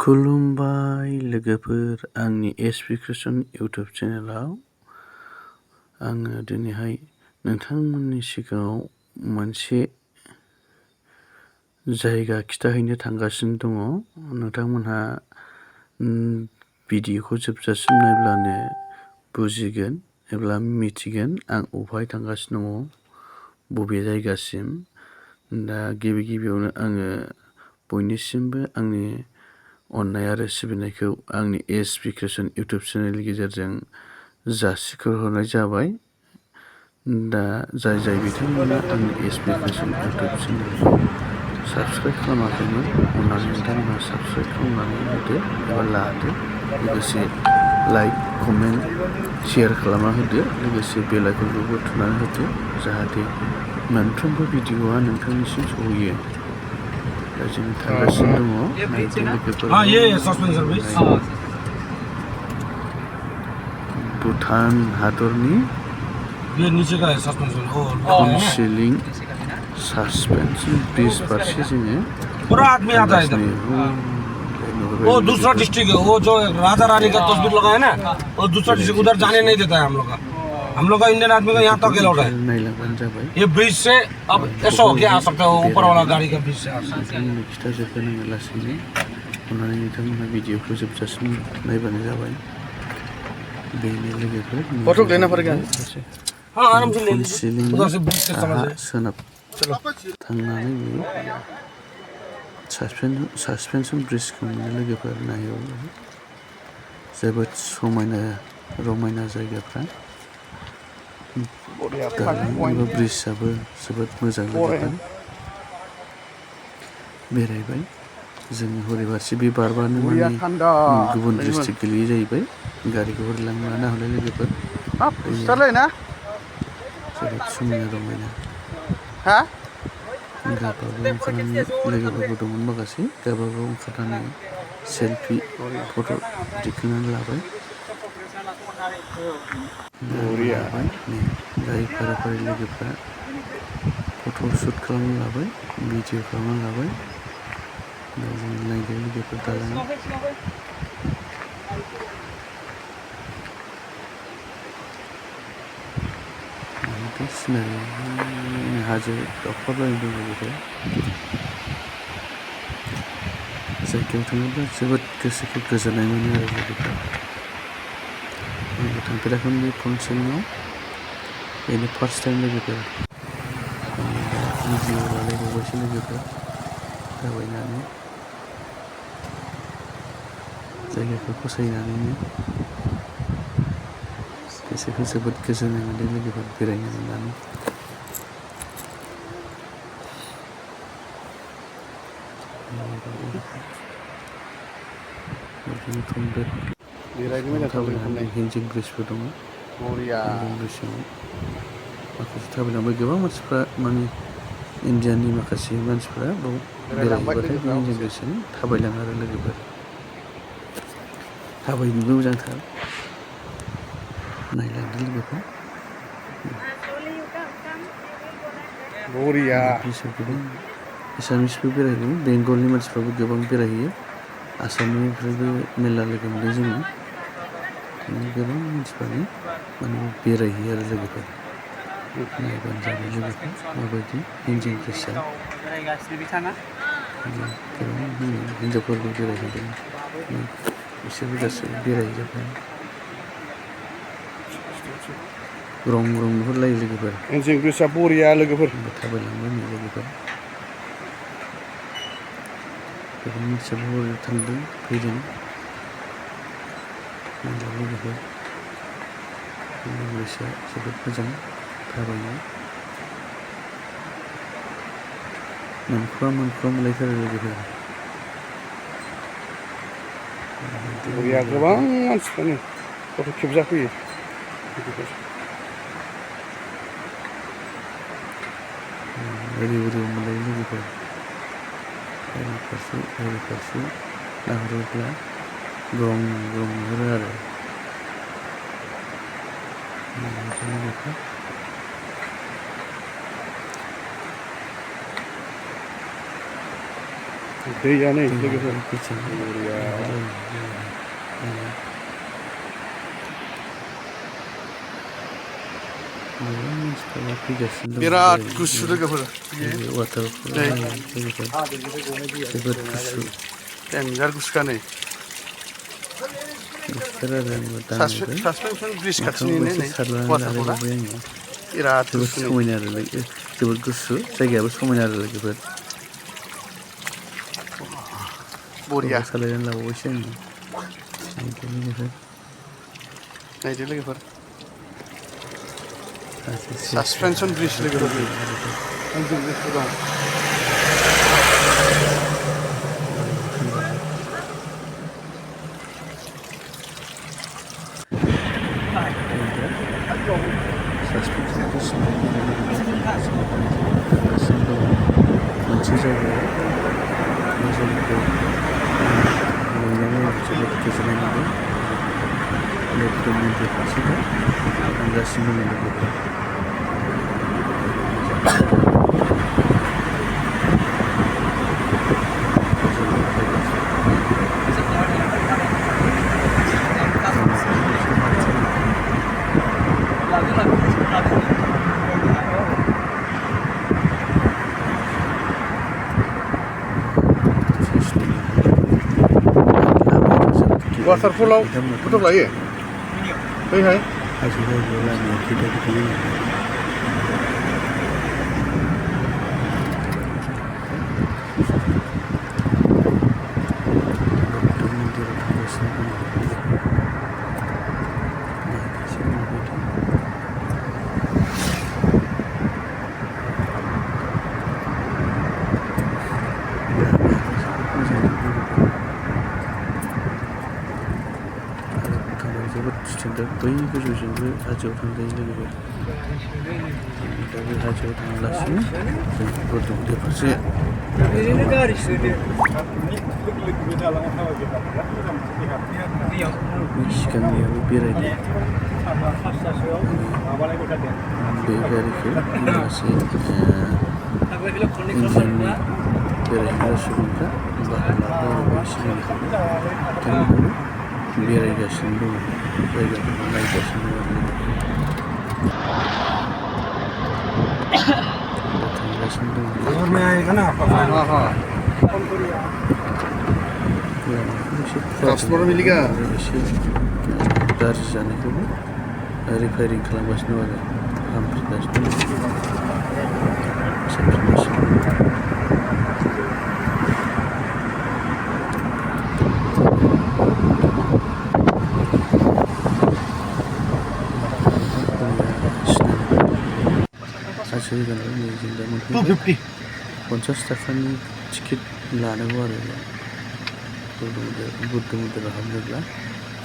खुलुमबाय लोगोफोर, आंनि एसपि क्रिएशन इउटुब चेनेलाव आङो दिनैहाय नोंथांमोननि सिगाङाव मोनसे जायगा खिथाहैनो थांगासिनो दङ। नोंथांमोनहा भिडिअखौ जोबजासिम नायब्लानो बुजिगोन एबा मिथिगोन आं अबेहाय थांगासिनो दङ, बबे जायगासिम। दा गिबियावनो आङो बयनिसिमबो आंनि अननाय आरो सिबिनायखौ आंनि एसपि क्रिएशन इउटुब चेनेलनि गेजेरजों जासिहरनाय जाबाय। दा जाय बिथांमोना आंनि एसपि क्रिएशन इउटुब चेनेलखौ साबस्क्राइब खालामाखैमोन, अननानै नोंथांमोना साबस्क्राइब खालामनानै होदो एबा लादो। लोगोसे लाइक, कमेन्ट, शेयार खालामना होदो। लोगोसे बेल आइकनखौबो थुनानै होदो, जाहाथे मोनफ्रोमबो भिडिअआ नोंथांनिसिम सहैयो। दा जों थांगासिनो दङ। नायदो लोगोफोर, भुटान हादरनि खनसिलिं सस्पेंशन ब्रिज फारसे जोङो वो दूसरा डिस्ट्रिक्ट है, वो जो राजा रानी का तस्वीर लगा है ना, वो दूसरा डिस्ट्रिक्ट उधर जाने नहीं देता है हम लोग का इंडियन आदमी का यहाँ तक अलाउड है। ये ब्रिज से अब ऐसा हो क्या आ सकता है, ऊपर वाला गाड़ी का ब्रिज से आ सकता है। भिडिअखौ जोबजासिम नायबानो जाबाय। फोटो लेना पड़ेगा। हाँ, आराम से ले लीजिए, उधर से ब्रिज से समझ ले। सोनाब थांनानै सस्पेंशन ब्रिजखौ मोनो लोगोफोर। नायोब्ला जोबोद समायना रमायना जायगाफ्रा। दालां ब्रिजआबो जोबोद मोजां लोगोफोर। बेरायबाय जों हरिबारसि बे बारबानो माने गुबुन डिस्ट्रिक्ट गोलैयो जाहैबाय। गारिखौ हरलांनो हाना हरलाय लोगोफोर। जोबोद समायना रमायना। गावबागाव ओंखारनानै लोगोफोरबो दंमोन माखासे, गावबागाव ओंखारनानै सेलफि फट' दिखांनानै लाबाय। दायो फारा लोगोफ्रा फट' शुट खालामना लाबाय, भिडिअ खालामना लाबाय। दा जों नायदो लोगोफोर दालाङा। सिनारि हाजो गावख्लाबलायनाय दं लोगोफोर। जायगायाव थाङोब्ला जोबोद गोसोखौ गोजोननाय मोनो आरो लोगोफोर। आंबो थांफेराखैमोन बे खनसिलिङाव, बेनो फार्स्ट टाइम लोगोफोर। दा भिडिअ लालायबावबायसो लोगोफोर थाबायनानै, जायगाखौ फसायनानैनो गोसोखौ जोबोद गोजोननाय मोनदों लोगोफोर बेरायनो मोननानै। थाबायनानै हेंजिं ब्रिजबो दङ। हेंजिं ब्रिजआव माखासे थाबायलांबाय गोबां मानसिफ्रा, माने इण्डियानि माखासे मानसिफ्रा बाव बेरायहैबाथाय बे हेंजिं ब्रिजजों थाबायलाङो आरो लोगोफोर। थाबायनोबो मोजांथार, नायलांदो लोगोफोर। ब्रिजआव गोबां एसामिसबो बेरायहैयो, बेंगलनि मानसिफ्राबो गोबां बेरायहैयो। आसामनिफ्रायबो मेरला लोगो मोनदों जोङो। गोबां मानसिफ्रानो माने बेरायहैयो आरो लोगोफोर। नायबानो जाबाय लोगोफोर माबायदि हेंजिं ब्रिजआ। गोबां हिनजावफोरबो बेरायहैदों, बिसोरबो गासैबो बेरायहैजोब्बाय। रं नुहुरलायो लोगोफोर। हेंजिं ब्रिजआ बरिया लोगोफोर। थाबायलांबाय नै लोगोफोर। गोबां मानसियाबो थांदों फैदों। लोगोफोर ब्रिजआ जोबोद मोजां थाबायनो। मोनख्रा मोनलायथारो लोगोफोर। बरिया, गोबां मानसिफ्रानो फट' खेबजाफैयो। ओरै मोनलायो लोगोफोर। ओरै फारसे नाहरोब्ला ग्रं नुहुरो आरो। दैया नै लोगोफोर बिराद गुसु लोगोफोर जोबोद गुसु देन्जार गुसुखा नै सासपेनसन ब्रिज खाथिनिनो नै वाटारफला बिराद जोबोद गुसु समायना आरो जोबोद गुसु जायगायाबो समायना आरो लोगोफोर बरिया सालायनानै लाबावबायसो आङो नायदो लोगोफोर सासपेनसन ब्रिज लोगोफोर आंजों गोसो दं मोनसे जायगायाव जोबोद गोजोननाय मोनदों लोगोफोर मन्दिर फारसे थांगासिनो दङ लोगोफोर वाटारफलाव फट' लायो बैहाय हाजो जायगायाव लामाया गिदिर गिदिर मन्दिराव थांगासिनो दङ जोबोद स्टेन्डार बै गोजौजोंबो हाजोआव थांजायो लोगोफोर दा बे हाजोआव थाङालासिनो जों बुरलुंबुथुर फारसे सिगांनियाबो बेरायदों बे गारिखौ माखासे इन्डियाननि बेरायग्रा सुबुंफ्रा बाहागो लाफैयो सिगांनिफ्राय बिथांमोनहाबो बेरायगासिनो दङ जायगाफोरखौ नायगासिनो दङ थांगासिनो दङ एसे गाज्रि जानायखौबो रिपेयारिं खालामगासिनो दं आरो फाहामफिनगासिनो दं जों दा 50 थाखानि टिकेट लानांगौ आरो बुद्धमन्दिराव हाबनोब्ला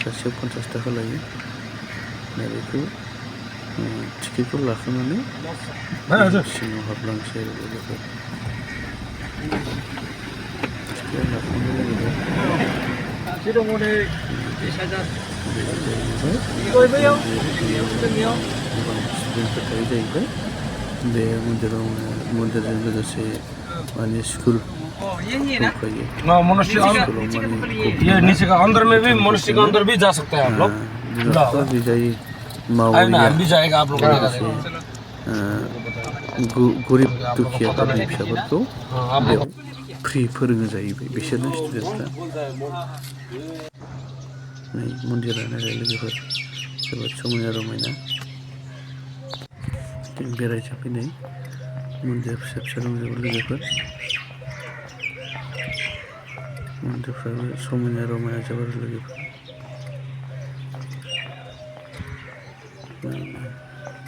सासेयाव 50 थाखा लायो दा बेखौ टिकेटखौ लाखांनानै सिङाव हाबलांसै आरो लोगोफोर टिकेट लाखांनाय स्टुडेन्टफोर थायो जाहैबाय बे मन्दिरजों लोगोसे माने स्कुल ये नीचे का अंदर में भी मनुष्य के अंदर भी जा सकते हैं आप लोग हम भी जाएगा आप लोग गरिब दुखिया गामिनि फिसाफोरखौ बेयाव फ्रि फोरोङो जाहैबाय बिसोरनो स्टुडेन्टफ्रा नै मन्दिरा नायलाय लोगोफोर जोबोद समायना रमायना बेरायजोबफैनाय मन्दिर फिसा फिसा दंजोबो लोगोफोर मन्दिरफ्राबो समायना रमायना जोबोर लोगोफोर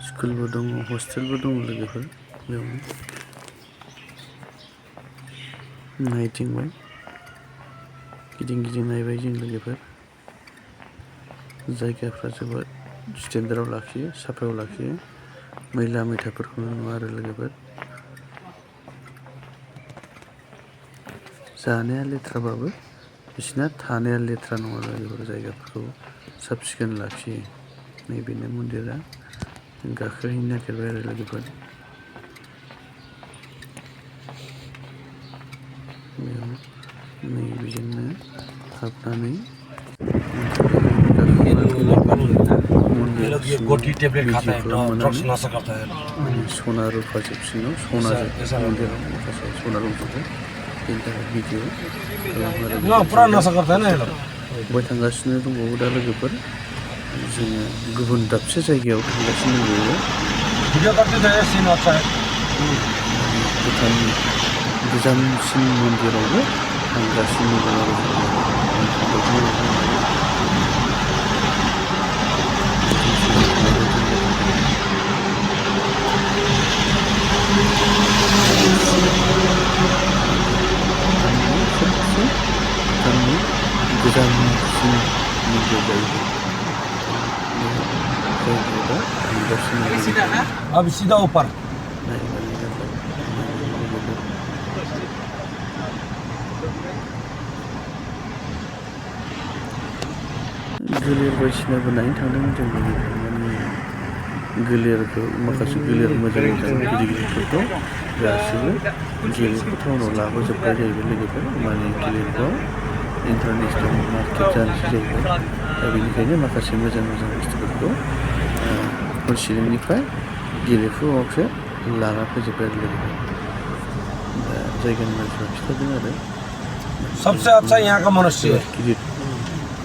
स्कुलबो दङ हस्टेलबो दङ लोगोफोर बेयावनो नायथिंबाय गिदिं गिदिं नायबाय जों लोगोफोर जायगाफ्रा जोबोद स्टेन्डार्डआव लाखियो साफायाव लाखियो मैला मैथाफोरखौनो नुवा आरो लोगोफोर जानाया लेथ्राबाबो बिसिना थानाया लेथ्रा नङा लोगोफोर जायगाफोरखौ साब सिखोन लाखियो नैबेनो मन्दिरा गाखोहैनो नागिरबाय आरो लोगोफोर बेयाव नै बेजोंनो हाबनानै ये लोग ये गोटी टेबलेट खाता है ड्रग्स नशा करता है सना रुफा जोबसिनाव सनाजों मन्दिराव माखासे सना दंजोबो बेनि थाखाय भिडिअ खालामो ना पूरा नशा करता है ना ये लोग बहाय थांगासिनो दंबावो दा लोगोफोर जोङो गुबुन दाबसे जायगायाव थांगासिनो दंबावो वीडियो करते जाए सीन अच्छा है भुटाननि गोजामसिन मन्दिरावबो थांगासिनो दं आरो गोजामसिन मन्दिर जाहैबाय अब सीधा ऊपर गोलेर बायदिसिनाबो नायनो थांदोंमोन जों माने गोलेरखौ माखासे गोलेर मोजां मोजां गिदिर गिदिरफोरखौ गासिबो गेलेफु टाउनाव लाबोजोब्बाय जाहैबाय लोगोफोर माने गेलेफुआव इन्टारनेसनेल मार्केट जानोसै जाहैबाय दा बेनिखायनो माखासे मोजां मोजां बुस्थुफोरखौ हलसेलिंनिफ्राय गेलेफुआवसो लाना फैजोब्बाय आरो लोगोफोर दा जायगानि मानसिफ्रा खिन्थादों आरो सबसे अच्छा यहाँ का मनुष्य है गिदिर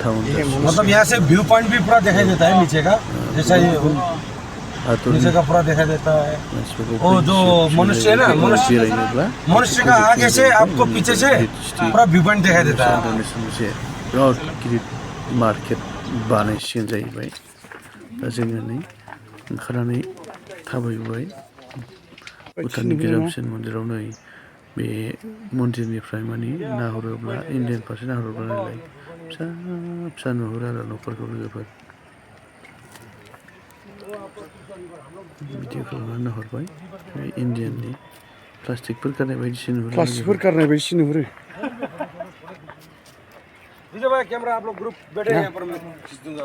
टाउन मतलब यहाँ से व्यू पॉइंट भी पूरा दिखाई देता है नीचे का जैसा ये नीचे का पूरा दिखाई देता है वो जो मनुष्य है ना मनुष्य का आगे से आपको पीछे से पूरा व्यू पॉइंट दिखाई देता है बिराद गिदिर मार्केट बानायसिगोन जाहैबाय दा जोङो नै ओंखारनानै थाबायबाय भुटाननि गोजामसिन मन्दिराव नै बे मन्दिरनिफ्राय माने नाहरोब्ला इन्डियान फारसे नाहरोब्ला नायलाय फिसा फिसा नुहुरो आरो न'फोरखौ लोगोफोर भिडिअ खालामनानै नाहरबाय बे इन्डियाननि प्लास्टिकफोर गारनाय बायदिसो नुहुरो प्लास्टिकफोर गारनाय बायदिसो नुहुरो विजय भाई कैमरा आप लोग ग्रुप बैठे हैं पर मैं खींच दूंगा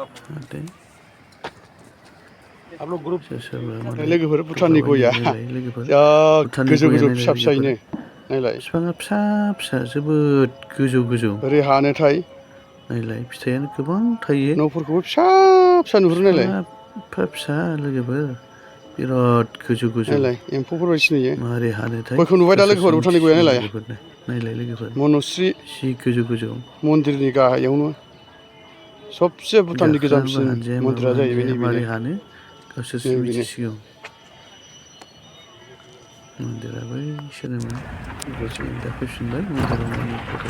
आप लोग ग्रुप लोगोफोर भुटाननि गया गोजौ गोजौ फिसा फिसायैनो नायलाय बिफाङा फिसा फिसा जोबोद गोजौ गोजौ ओरै हानोथाय नायलाय फिथाइयानो गोबां थायो न'फोरखौबो फिसा फिसा नुहुरो नायलाय फिसा फिसा लोगोफोर बिराद गोजौ गोजौ नायलाय एम्फौफोर बायदि नुयो मारै हानोथाय गयखौ नुबाय दा लोगोफोर भुटाननि गया नायलाय नायलाय लोगोफोर मनश्री सि गोजौ गोजौ मन्दिरनि गाहायावनो सबसे भुटाननि गोजामसिन मन्दिरा जाहैबाय नैबे मारै हानो गावसोरसो मिथिसिगौ मन्दिरा बैसोरमोन जों दा फैफिनबाय मन्दिराव माने फट'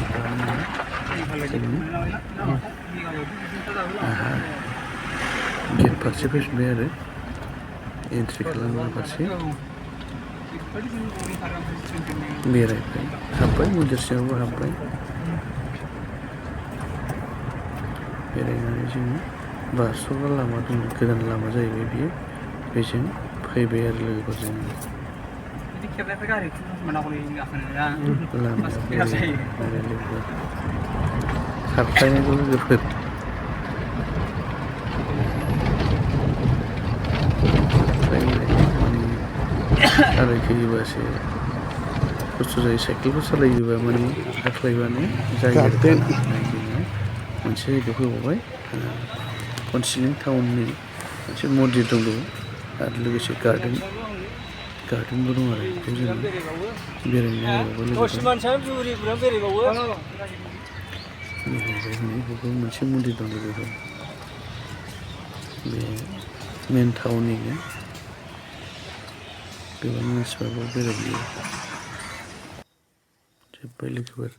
गेट फारसे फैफिनबाय आरो एन्ट्रि खालामग्रा फारसे बेरायबाय हाबबाय मन्दिर सिङावबो हाबबाय बेरायनानै जोङो बारस'ग्रा लामा दङ गोदान लामा जाहैबाय बियो बेजों फैबाय आरो लोगोफोरजों खारख्लायनायखौ लोगोफोर सालायफैयोबासो खस्थ' जायो साइकेलफोर सालायोबा माने गाख्लायबानो जायो आरो मोनसे जायगायाव फैबावबाय हलसेलिं टाउननि मोनसे मन्दिर दंबावो आरो लोगोसे गार्डेनबो दं आरो बेखौ जोङो बेरायनो बेखौ मोनसे मन्दिर दं लोगोफोर बे मेन टाउननिनो गोबां मानसिफ्राबो बेरायहैयो जोब्बाय लोगोफोर